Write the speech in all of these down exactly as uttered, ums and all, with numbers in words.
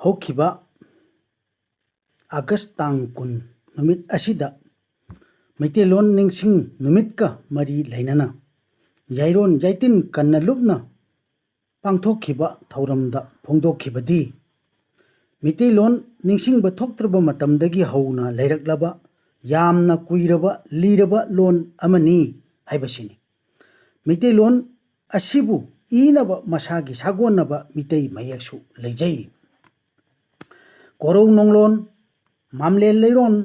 ꯍꯧꯈꯤꯕ ꯑꯥꯒꯁ ꯇꯥꯡ ꯀꯨꯟ ꯅꯨꯃꯤꯠ ꯑꯁꯤꯗ ꯃꯩꯇꯩꯂꯣꯟ ꯅꯤꯡꯁꯤꯡ ꯅꯨꯃꯤꯠꯀ ꯃꯔꯤ ꯂꯩꯅꯅ ꯌꯥꯏꯔꯣꯟ ꯌꯥꯏꯇꯤꯟ ꯀꯟꯅ ꯂꯨꯞꯅ ꯄꯥꯡꯊꯣꯛꯈꯤꯕ ꯊꯧꯔꯝꯗ ꯐꯣꯡꯗꯣꯛꯈꯤꯕꯗꯤ, ꯃꯩꯇꯩꯂꯣꯟ ꯅꯤꯡꯁꯤꯡꯕ ꯊꯣꯛꯇ꯭ꯔꯕ ꯃꯇꯝꯗꯒꯤ ꯍꯧꯅ ꯂꯩꯔꯛꯂꯕ ꯌꯥꯝꯅ ꯀꯨꯏꯔꯕ ꯂꯤꯔꯕ ꯂꯣꯟ ꯑꯃꯅꯤ ꯍꯥꯏꯕꯁꯤꯅꯤ꯫ ꯃꯩꯇꯩꯂꯣꯟ ꯑꯁꯤꯕꯨ ꯏꯅꯕ ꯃꯁꯥꯒꯤ ꯁꯥꯒꯣꯟꯅꯕ ꯃꯤꯇꯩ ꯃꯌꯦꯛꯁꯨ ꯂꯩꯖꯩ꯫ ꯀꯣꯔꯧ ꯅꯣꯡꯂꯣꯟ, ꯃꯥꯝꯂꯦꯟ ꯂꯩꯔꯣꯟ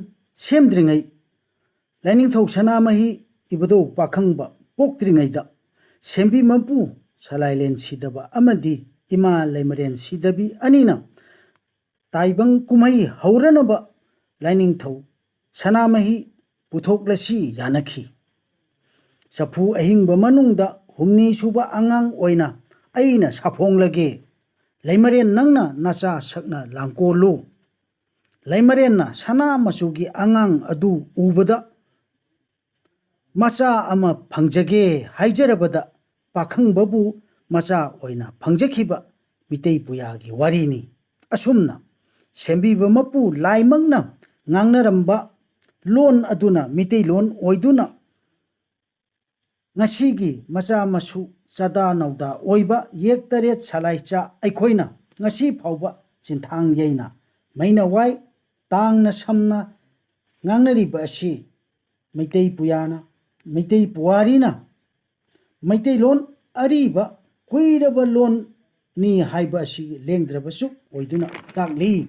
ꯁꯦꯝꯗ꯭ꯔꯤꯉꯩ, ꯂꯥꯏꯅꯤꯡꯊꯧ ꯁꯅꯥꯃꯍꯤ ꯏꯕꯨꯙꯧ ꯄꯥꯈꯪꯕ ꯄꯣꯛꯇ꯭ꯔꯤꯉꯩꯗ ꯁꯦꯝꯕꯤ ꯃꯄꯨ ꯁꯂꯥꯏꯂꯦꯟ ꯁꯤꯗꯕ ꯑꯃꯗꯤ ꯏꯃꯥ ꯂꯩꯃꯔꯦꯟ ꯁꯤꯗꯕꯤ ꯑꯅꯤꯅ ꯇꯥꯏꯕꯪ ꯀꯨꯝꯍꯩ ꯍꯧꯔꯅꯕ ꯂꯥꯏꯅꯤꯡꯊꯧ ꯁꯅꯥꯃꯍꯤ ꯄꯨꯊꯣꯛꯂꯁꯤ ꯌꯥꯅꯈꯤ꯫ ꯆꯐꯨ ꯑꯍꯤꯡꯕ ꯃꯅꯨꯡꯗ ꯍꯨꯝꯅꯤ ꯁꯨꯕ ꯑꯉꯥꯡ ꯑꯣꯏꯅ ꯑꯩꯅ ꯁꯥꯐꯣꯡꯂꯒꯦ, ꯂꯩꯃꯔꯦꯟ ꯅꯪꯅ ꯅꯆꯥ ꯁꯛꯅ ꯂꯥꯡꯀꯣꯜꯂꯨ꯫ ꯂꯩꯃꯔꯦꯟꯅ ꯁꯅꯥ ꯃꯆꯨꯒꯤ ꯑꯉꯥꯡ ꯑꯗꯨ ꯎꯕꯗ, ꯃꯆꯥ ꯑꯃ ꯐꯪꯖꯒꯦ ꯍꯥꯏꯖꯔꯕꯗ ꯄꯥꯈꯪꯕꯕꯨ ꯃꯆꯥ ꯑꯣꯏꯅ ꯐꯪꯖꯈꯤꯕ ꯃꯤꯇꯩ ꯄꯨꯌꯥꯒꯤ ꯋꯥꯔꯤꯅꯤ꯫ ꯑꯁꯨꯝꯅ ꯁꯦꯝꯕꯤꯕ ꯃꯄꯨ ꯂꯥꯏꯃꯛꯅ ꯉꯥꯡꯅꯔꯝꯕ ꯂꯣꯟ ꯑꯗꯨꯅ ꯃꯤꯇꯩꯂꯣꯟ ꯑꯣꯏꯗꯨꯅ ꯉꯁꯤꯒꯤ ꯃꯆꯥ ꯃꯁꯨ ꯆꯥꯗꯥ ꯅꯧꯗꯥ ꯑꯣꯏꯕ ꯌꯦꯛ ꯇꯔꯦꯠ ꯁꯂꯥꯏꯆꯥ ꯑꯩꯈꯣꯏꯅ ꯉꯁꯤ ꯐꯥꯎꯕ ꯆꯤꯟꯊꯥꯡ ꯌꯩꯅ ꯃꯩꯅ ꯋꯥꯏ ꯇꯥꯡꯅ ꯁꯝꯅ ꯉꯥꯡꯅꯔꯤꯕ ꯑꯁꯤ ꯃꯩꯇꯩ ꯄꯨꯌꯥꯅ, ꯃꯩꯇꯩ ꯄꯨꯋꯥꯔꯤꯅ ꯃꯩꯇꯩꯂꯣꯟ ꯑꯔꯤꯕ ꯀꯨꯏꯔꯕ ꯂꯣꯟꯅꯤ ꯍꯥꯏꯕ ꯑꯁꯤ ꯂꯦꯡꯗ꯭ꯔꯕꯁꯨ ꯑꯣꯏꯗꯨꯅ ꯇꯥꯛꯂꯤ꯫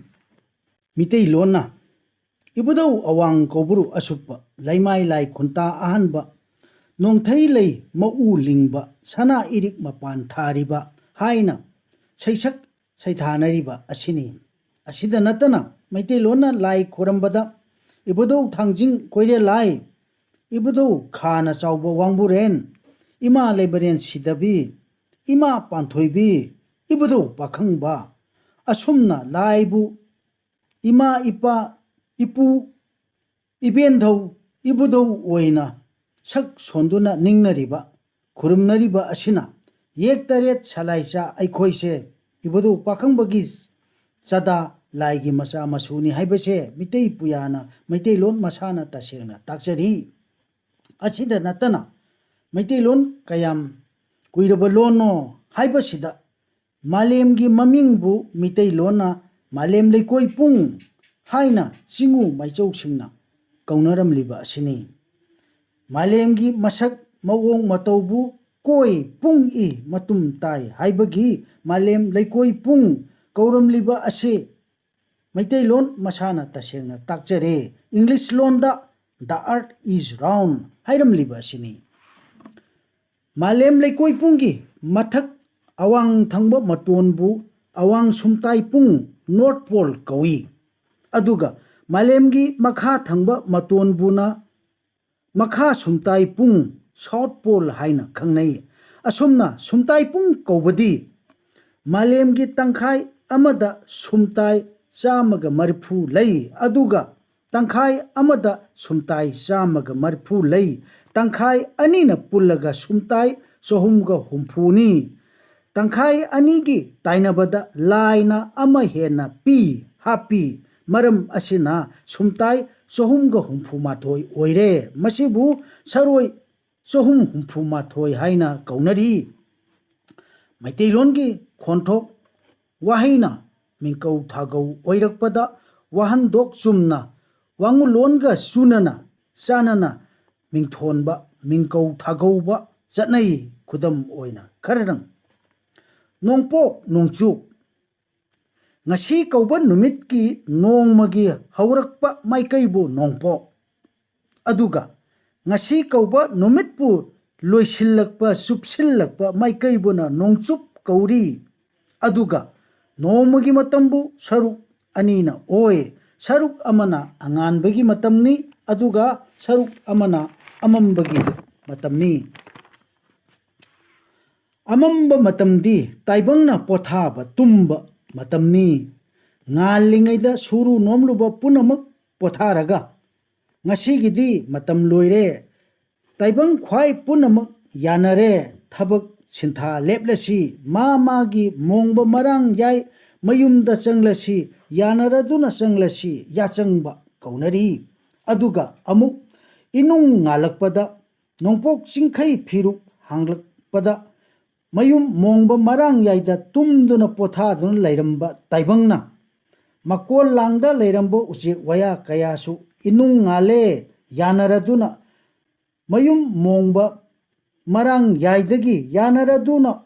ꯃꯤꯇꯩꯂꯣꯟꯅ ꯏꯕꯨꯙꯧ ꯑꯋꯥꯡ ꯀꯧꯕ꯭ꯔꯨ ꯑꯁꯨꯞꯄ, ꯂꯩꯃꯥꯏ ꯂꯥꯏ ꯈꯨꯟꯇꯥ ꯑꯍꯟꯕ, ꯅꯣꯡꯊꯩ ꯂꯩ ꯃꯎ ꯂꯤꯡꯕ, ꯁꯅꯥ ꯏꯔꯤꯛ ꯃꯄꯥꯟ ꯊꯥꯔꯤꯕ ꯍꯥꯏꯅ ꯁꯩꯁꯛ ꯁꯩꯊꯥꯅꯔꯤꯕ ꯑꯁꯤꯅꯤ꯫ ꯑꯁꯤꯗ ꯅꯠꯇꯅ ꯃꯩꯇꯩꯂꯣꯟꯅ ꯂꯥꯏ ꯈꯨꯔꯝꯕꯗ ꯏꯕꯨꯙꯧ ꯊꯥꯡꯖꯤꯡ ꯀꯣꯏꯔꯦꯜ ꯂꯥꯏ, ꯏꯕꯨꯙꯧ ꯈꯥꯅ ꯆꯥꯎꯕ ꯋꯥꯡꯕꯨꯔꯦꯟ, ꯏꯃꯥ ꯂꯩꯃꯔꯦꯟ ꯁꯤꯗꯕꯤ, ꯏꯃꯥ ꯄꯥꯟꯊꯣꯏꯕꯤ, ꯏꯕꯨꯙꯧ ꯄꯥꯈꯪꯕ, ꯑꯁꯨꯝꯅ ꯂꯥꯏꯕꯨ ꯏꯃꯥ, ꯏꯄꯥ, ꯏꯄꯨ, ꯏꯕꯦꯟꯙꯧ, ꯏꯕꯨꯙꯧ ꯑꯣꯏꯅ ꯁꯛ ꯁꯣꯟꯗꯨꯅ ꯅꯤꯡꯅꯔꯤꯕ, ꯈꯨꯔꯨꯝꯅꯔꯤꯕ ꯑꯁꯤꯅ ꯌꯦꯛ ꯇꯔꯦꯠ ꯁꯂꯥꯏꯆꯥ ꯑꯩꯈꯣꯏꯁꯦ ꯏꯕꯨꯙꯧ ꯄꯥꯈꯪꯕꯒꯤ ꯆꯥꯗꯥ ꯂꯥꯏꯒꯤ ꯃꯆꯥ ꯃꯁꯨꯅꯤ ꯍꯥꯏꯕꯁꯦ ꯃꯤꯇꯩ ꯄꯨꯌꯥꯅ ꯃꯩꯇꯩꯂꯣꯟ ꯃꯁꯥꯅ ꯇꯁꯦꯡꯅ ꯇꯥꯛꯆꯔꯤ꯫ ꯑꯁꯤꯗ ꯅꯠꯇꯅ ꯃꯩꯇꯩꯂꯣꯟ ꯀꯌꯥꯝ ꯀꯨꯏꯔꯕ ꯂꯣꯟꯅꯣ ꯍꯥꯏꯕꯁꯤꯗ ꯃꯥꯂꯦꯝꯒꯤ ꯃꯃꯤꯡꯕꯨ ꯃꯤꯇꯩꯂꯣꯟꯅ ꯃꯥꯂꯦꯝ ꯂꯩꯀꯣꯏ ꯄꯨꯡ ꯍꯥꯏꯅ ꯆꯤꯡꯉꯨ ꯃꯩꯆꯧꯁꯤꯡꯅ ꯀꯧꯅꯔꯝꯂꯤꯕ ꯑꯁꯤꯅꯤ꯫ ꯃꯥꯂꯦꯝꯒꯤ ꯃꯁꯛ ꯃꯑꯣꯡ ꯃꯇꯧꯕꯨ ꯀꯣꯏ ꯄꯨꯡ ꯏ ꯃꯇꯨꯝ ꯇꯥꯏ ꯍꯥꯏꯕꯒꯤ ꯃꯥꯂꯦꯝ ꯂꯩꯀꯣꯏ ꯄꯨꯡ ꯀꯧꯔꯝꯂꯤꯕ ꯑꯁꯤ ꯃꯩꯇꯩꯂꯣꯟ ꯃꯁꯥꯅ ꯇꯁꯦꯡꯅ ꯇꯥꯛꯆꯔꯦ꯫ ꯏꯪꯂꯤꯁ ꯂꯣꯟꯗ "The earth is round" ꯍꯥꯏꯔꯝꯂꯤꯕ ꯑꯁꯤꯅꯤ꯫ ꯃꯥꯂꯦꯝ ꯂꯩꯀꯣꯏ ꯄꯨꯡꯒꯤ ꯃꯊꯛ ꯑꯋꯥꯡ ꯊꯪꯕ ꯃꯇꯣꯟꯕꯨ ꯑꯋꯥꯡ ꯁꯨꯝꯇꯥꯏ ꯄꯨꯡ, North Pole, ꯀꯧꯏ꯫ ꯑꯗꯨꯒ ꯃꯥꯂꯦꯝꯒꯤ ꯃꯈꯥ ꯊꯪꯕ ꯃꯇꯣꯟꯕꯨꯅ ꯃꯈꯥ ꯁꯨꯝꯇꯥꯏ ꯄꯨꯡ, South Pole, ꯍꯥꯏꯅ ꯈꯪꯅꯩ꯫ ꯑꯁꯨꯝꯅ ꯁꯨꯝꯇꯥꯏ ꯄꯨꯡ ꯀꯧꯕꯗꯤ ꯃꯥꯂꯦꯝꯒꯤ ꯇꯪꯈꯥꯏ ꯑꯃꯗ ꯁꯨꯝꯇꯥꯏ ꯆꯥꯝꯃꯒ ꯃꯔꯤꯐꯨ ꯂꯩ, ꯑꯗꯨꯒ ꯇꯪꯈꯥꯏ ꯑꯃꯗ ꯁꯨꯝꯇꯥꯏ ꯆꯥꯝꯃꯒ ꯃꯔꯤꯐꯨ ꯂꯩ꯫ ꯇꯪꯈꯥꯏ ꯑꯅꯤꯅ ꯄꯨꯜꯂꯒ ꯁꯨꯝꯇꯥꯏ ꯆꯍꯨꯝꯒ ꯍꯨꯝꯐꯨꯅꯤ꯫ ꯇꯪꯈꯥꯏ ꯑꯅꯤꯒꯤ ꯇꯥꯏꯅꯕꯗ ꯂꯥꯏꯅ ꯑꯃ ꯍꯦꯟꯅ ꯄꯤ, ꯍꯥꯞꯄꯤ꯫ ꯃꯔꯝ ꯑꯁꯤꯅ ꯁꯨꯝꯇꯥꯏ ꯆꯍꯨꯝꯒ ꯍꯨꯝꯐꯨ ꯃꯥꯊꯣꯏ ꯑꯣꯏꯔꯦ꯫ ꯃꯁꯤꯕꯨ ꯁꯔꯣꯏ ꯆꯍꯨꯝ ꯍꯨꯝꯐꯨ ꯃꯥꯊꯣꯏ ꯍꯥꯏꯅ ꯀꯧꯅꯔꯤ꯫ ꯃꯩꯇꯩꯂꯣꯟꯒꯤ ꯈꯣꯟꯊꯣꯛ ꯋꯥꯍꯩꯅ ꯃꯤꯡꯀꯧ ꯊꯥꯒꯧ ꯑꯣꯏꯔꯛꯄꯗ ꯋꯥꯍꯟꯊꯣꯛ ꯆꯨꯝꯅ ꯋꯥꯉꯨꯂꯣꯟꯒ ꯆꯨꯅꯅ ꯆꯥꯟꯅꯅ ꯃꯤꯡꯊꯣꯟꯕ, ꯃꯤꯡꯀꯧ ꯊꯥꯒꯧꯕ ꯆꯠꯅꯩ꯫ ꯈꯨꯗꯝ ꯑꯣꯏꯅ ꯈꯔꯗꯪ: ꯅꯣꯡꯄꯣꯛ ꯅꯣꯡꯆꯨꯞ꯫ ꯉꯁꯤ ꯀꯧꯕ ꯅꯨꯃꯤꯠꯀꯤ ꯅꯣꯡꯃꯒꯤ ꯍꯧꯔꯛꯄ ꯃꯥꯏꯀꯩꯕꯨ ꯅꯣꯡꯄꯣꯛ꯫ ꯑꯗꯨꯒ ꯉꯁꯤ ꯀꯧꯕ ꯅꯨꯃꯤꯠꯄꯨ ꯂꯣꯏꯁꯤꯜꯂꯛꯄ, ꯆꯨꯞꯁꯤꯜꯂꯛꯄ ꯃꯥꯏꯀꯩꯕꯨꯅ ꯅꯣꯡꯆꯨꯞ ꯀꯧꯔꯤ꯫ ꯑꯗꯨꯒ ꯅꯣꯡꯃꯒꯤ ꯃꯇꯝꯕꯨ ꯁꯔꯨꯛ ꯑꯅꯤꯅ ꯑꯣꯏ꯫ ꯁꯔꯨꯛ ꯑꯃꯅ ꯑꯉꯥꯟꯕꯒꯤ ꯃꯇꯝꯅꯤ, ꯑꯗꯨꯒ ꯁꯔꯨꯛ ꯑꯃꯅ ꯑꯃꯝꯕꯒꯤ ꯃꯇꯝꯅꯤ꯫ ꯑꯃꯝꯕ ꯃꯇꯝꯗꯤ ꯇꯥꯏꯕꯪꯅ ꯄꯣꯊꯥꯕ, ꯇꯨꯝꯕ ꯃꯇꯝꯅꯤ꯫ ꯉꯥꯜꯂꯤꯉꯩꯗ ꯁꯨꯔꯨ ꯅꯣꯝꯂꯨꯕ ꯄꯨꯝꯅꯃꯛ ꯄꯣꯊꯥꯔꯒ ꯉꯁꯤꯒꯤꯗꯤ ꯃꯇꯝ ꯂꯣꯏꯔꯦ꯫ ꯇꯥꯏꯕꯪ ꯈ꯭ꯋꯥꯏ ꯄꯨꯝꯅꯃꯛ ꯌꯥꯅꯔꯦ꯫ ꯊꯕꯛ ꯁꯤꯟꯊꯥ ꯂꯦꯞꯂꯁꯤ꯫ ꯃꯥ ꯃꯥꯒꯤ ꯃꯣꯡꯕ ꯃꯔꯥꯡ ꯌꯥꯏ꯫ ꯃꯌꯨꯝꯗ ꯆꯪꯂꯁꯤ, ꯌꯥꯅꯔꯗꯨꯅ ꯆꯪꯂꯁꯤ, ꯌꯥꯆꯪꯕ ꯀꯧꯅꯔꯤ꯫ ꯑꯗꯨꯒ ꯑꯃꯨꯛ ꯏꯅꯨꯡ ꯉꯥꯜꯂꯛꯄꯗ, ꯅꯣꯡꯄꯣꯛ ꯆꯤꯡꯈꯩ ꯐꯤꯔꯨꯛ ꯍꯥꯡꯂꯛꯄꯗ, ꯃꯌꯨꯝ ꯃꯣꯡꯕ ꯃꯔꯥꯡ ꯌꯥꯏꯗ ꯇꯨꯝꯗꯨꯅ ꯄꯣꯊꯥꯗꯨꯅ ꯂꯩꯔꯝꯕ ꯇꯥꯏꯕꯪꯅ, ꯃꯀꯣꯜ ꯂꯥꯡꯗ ꯂꯩꯔꯝꯕ ꯎꯆꯦꯛ ꯋꯥꯌꯥ ꯀꯌꯥꯁꯨ ꯏꯅꯨꯡ ꯉꯥꯜꯂꯦ ꯌꯥꯅꯔꯗꯨꯅ, ꯃꯌꯨꯝ ꯃꯣꯡꯕ ꯃꯔꯥꯡ ꯌꯥꯏꯗꯒꯤ ꯌꯥꯅꯔꯗꯨꯅ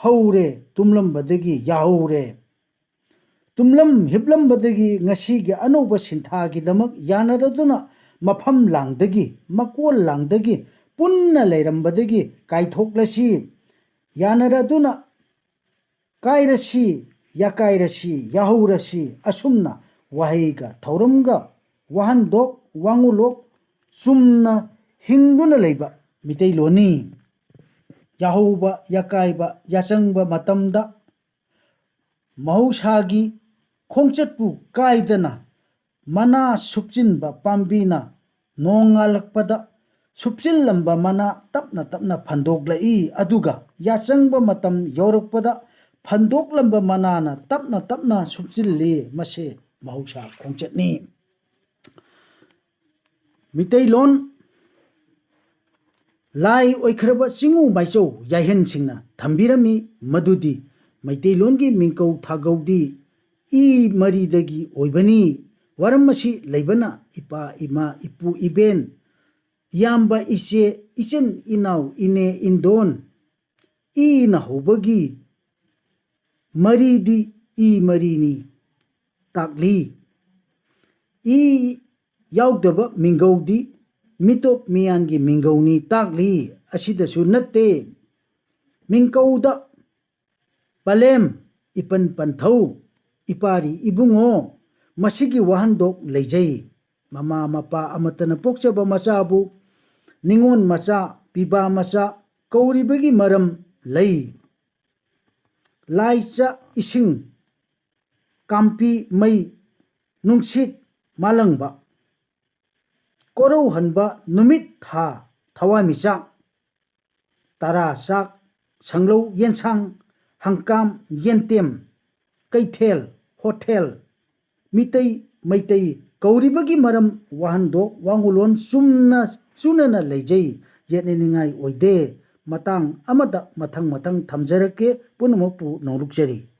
ꯍꯧꯔꯦ, ꯇꯨꯝꯂꯝꯕꯗꯒꯤ ꯌꯥꯍꯧꯔꯦ꯫ ꯇꯨꯝꯂꯝ ꯍꯤꯞꯂꯝꯕꯗꯒꯤ ꯉꯁꯤꯒꯤ ꯑꯅꯧꯕ ꯁꯤꯟꯊꯥꯒꯤꯗꯃꯛ ꯌꯥꯅꯔꯗꯨꯅ ꯃꯐꯝ ꯂꯥꯡꯗꯒꯤ, ꯃꯀꯣꯜ ꯂꯥꯡꯗꯒꯤ, ꯄꯨꯟꯅ ꯂꯩꯔꯝꯕꯗꯒꯤ ꯀꯥꯏꯊꯣꯛꯂꯁꯤ꯫ ꯌꯥꯅꯔꯗꯨꯅ ꯀꯥꯏꯔꯁꯤ, ꯌꯥꯀꯥꯏꯔꯁꯤ, ꯌꯥꯍꯧꯔꯁꯤ, ꯑꯁꯨꯝꯅ ꯋꯥꯍꯩꯒ ꯊꯧꯔꯝꯒ ꯋꯥꯍꯟꯊꯣꯛ ꯋꯥꯉꯨꯂꯣꯛ ꯆꯨꯝꯅ ꯍꯤꯡꯗꯨꯅ ꯂꯩꯕ ꯃꯤꯇꯩꯂꯣꯟꯅꯤ꯫ ꯌꯥꯍꯧꯕ, ꯌꯥꯀꯥꯏꯕ, ꯌꯥꯆꯪꯕ ꯃꯇꯝꯗ ꯃꯍꯧꯁꯥꯒꯤ ꯈꯣꯡꯆꯠꯄꯨ ꯀꯥꯏꯗꯅ ꯃꯅꯥ ꯁꯨꯞꯆꯤꯟꯕ ꯄꯥꯝꯕꯤꯅ ꯅꯣꯡꯉꯥꯜꯂꯛꯄꯗ ꯁꯨꯞꯆꯤꯜꯂꯝꯕ ꯃꯅꯥ ꯇꯞꯅ ꯇꯞꯅ ꯐꯟꯗꯣꯛꯂꯛꯏ, ꯑꯗꯨꯒ ꯌꯥꯆꯪꯕ ꯃꯇꯝ ꯌꯧꯔꯛꯄꯗ ꯐꯟꯗꯣꯛꯂꯝꯕ ꯃꯅꯥꯅ ꯇꯞꯅ ꯇꯞꯅ ꯁꯨꯞꯆꯤꯜꯂꯤ꯫ ꯃꯁꯤ ꯃꯍꯧꯁꯥ ꯈꯣꯡꯆꯠꯅꯤ꯫ ꯃꯤꯇꯩꯂꯣꯟ ꯂꯥꯏ ꯑꯣꯏꯈ꯭ꯔꯕ ꯆꯤꯡꯉꯨ ꯃꯥꯏꯆꯧ ꯌꯥꯏꯍꯟꯁꯤꯡꯅ ꯊꯝꯕꯤꯔꯝꯃꯤ꯫ ꯃꯗꯨꯗꯤ ꯃꯩꯇꯩꯂꯣꯟꯒꯤ ꯃꯤꯡꯀꯧ ꯊꯥꯒꯧꯗꯤ ꯏ ꯃꯔꯤꯗꯒꯤ ꯑꯣꯏꯕꯅꯤ꯫ ꯋꯥꯔꯝ ꯑꯁꯤ ꯂꯩꯕꯅ ꯏꯄꯥ ꯏꯃꯥ ꯏꯄꯨ ꯏꯕꯦꯟ, ꯏꯌꯥꯝꯕ ꯏꯆꯦ, ꯏꯆꯤꯟ ꯏꯅꯥꯎ ꯏꯅꯦ ꯏꯟꯗꯣꯟ, ꯏꯅ ꯍꯧꯕꯒꯤ ꯃꯔꯤꯗꯤ ꯏ ꯃꯔꯤꯅꯤ ꯇꯥꯛꯂꯤ꯫ ꯏ ꯌꯥꯎꯗꯕ ꯃꯤꯡꯒꯧꯗꯤ ꯃꯤꯇꯣꯞ ꯃꯤꯌꯥꯟꯒꯤ ꯃꯤꯡꯒꯧꯅꯤ ꯇꯥꯛꯂꯤ꯫ ꯑꯁꯤꯗꯁꯨ ꯅꯠꯇꯦ, ꯃꯤꯡꯀꯧꯗ ꯄꯂꯦꯝ, ꯏꯄꯟ ꯄꯟꯊꯧ, ꯏꯄꯥꯔꯤ ꯏꯕꯨꯡꯉꯣ, ꯃꯁꯤꯒꯤ ꯋꯥꯍꯟꯊꯣꯛ ꯂꯩꯖꯩ꯫ ꯃꯃꯥ ꯃꯄꯥ ꯑꯃꯠꯇꯅ ꯄꯣꯛꯆꯕ ꯃꯆꯥꯕꯨ ꯅꯤꯉꯣꯜ ꯃꯆꯥ, ꯄꯤꯕꯥ ꯃꯆꯥ ꯀꯧꯔꯤꯕꯒꯤ ꯃꯔꯝ ꯂꯩ꯫ ꯂꯥꯏꯆ ꯏꯁꯤꯡ, ꯀꯥꯝꯄꯤ ꯃꯩ, ꯅꯨꯡꯁꯤꯠ ꯃꯥꯂꯪꯕ, ꯀꯣꯔꯧꯍꯟꯕ ꯅꯨꯃꯤꯠ ꯊꯥ, ꯊꯋꯥꯟꯃꯤꯆꯥꯛ, ꯇꯔꯥ ꯆꯥꯛ, ꯁꯪꯂꯧ ꯌꯦꯟꯁꯥꯡ, ꯍꯪꯀꯥꯝ ꯌꯦꯟꯇꯦꯝ, ꯀꯩꯊꯦꯜ, ꯍꯣꯇꯦꯜ, ꯃꯤꯇꯩ, ꯃꯩꯇꯩ ꯀꯧꯔꯤꯕꯒꯤ ꯃꯔꯝ, ꯋꯥꯍꯟꯊꯣꯛ, ꯋꯥꯉꯨꯂꯣꯟ ꯆꯨꯝꯅ ꯆꯨꯅꯅ ꯂꯩꯖꯩ, ꯌꯦꯠꯅꯅꯤꯡꯉꯥꯏ ꯑꯣꯏꯗꯦ꯫ ꯃꯇꯥꯡ ꯑꯃꯗ ꯃꯊꯪ ꯃꯊꯪ ꯊꯝꯖꯔꯛꯀꯦ꯫ ꯄꯨꯝꯅꯃꯛꯄꯨ ꯅꯣꯡꯂꯨꯛꯆꯔꯤ꯫